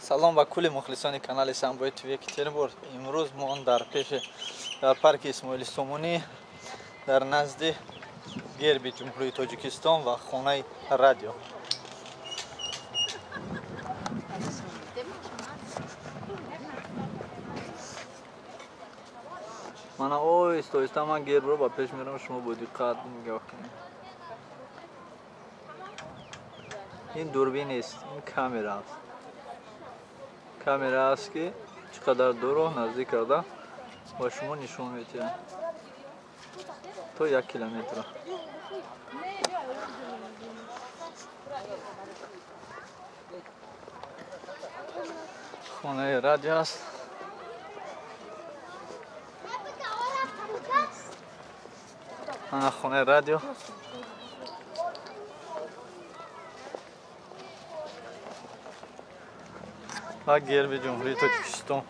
Салом ба кулли мухлисони канали Самбои ТВ Екатеринбург. Имрӯз мо дар пеши дар парки Исмоили Сомонӣ дар назди герби Ҷумҳурии Тоҷикистон ва хонаи радио. Мана оҳиста оҳиста ман гербро ба пеш мерам, шумо бо диққат нигоҳ кунед. Ин дурбин нест, ин камера аст. Камера аст, ки чӣ қадар дурро наздик карда ба шумо нишон медиҳад. То 1 километра. Хонаи радио аст. Ана хонаи радио. Ва герби Ҷумҳурии Тоҷикистон.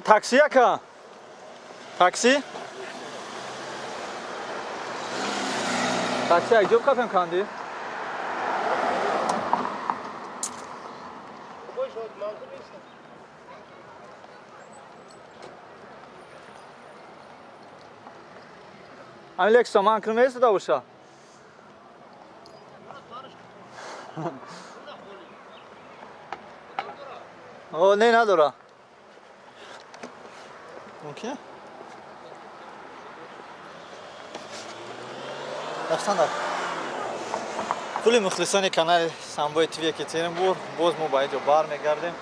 Такси яка? Такси? Такси як ҷо кафем канди? Ами Лексо, ман километр боша? О, не надора. Мумкин? Рафтан. Кулли мухлисони канали Самбои ТВ Екатеринбург, боз мо ба инҷо бармегардем.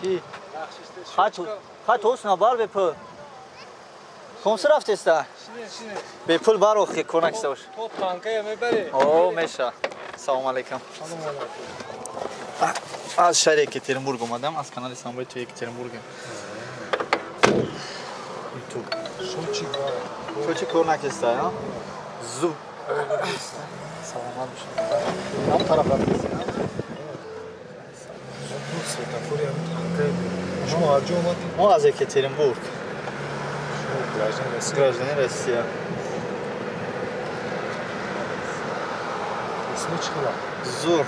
Чӣ? Хат ҳусна бар бепул. Комси рафтеста? Бепул бар охи кор накиста бош. То танкая мебари. О, меша. Салом алейкум. Аз шаҳри Екатеринбург омадам, аз канали Самбои ТВ Екатеринбург. Ютуб. Шочи кор накиста, а? Зуб. Саломат бошед. Ҳам тараф рафтеста. Светофори ҳам танкая. Шумо аз ҷо омадед? Мо аз Екатеринбург. Шумо гражданин Россия? Гражданин Россия. Исми чӣ хела? Зур.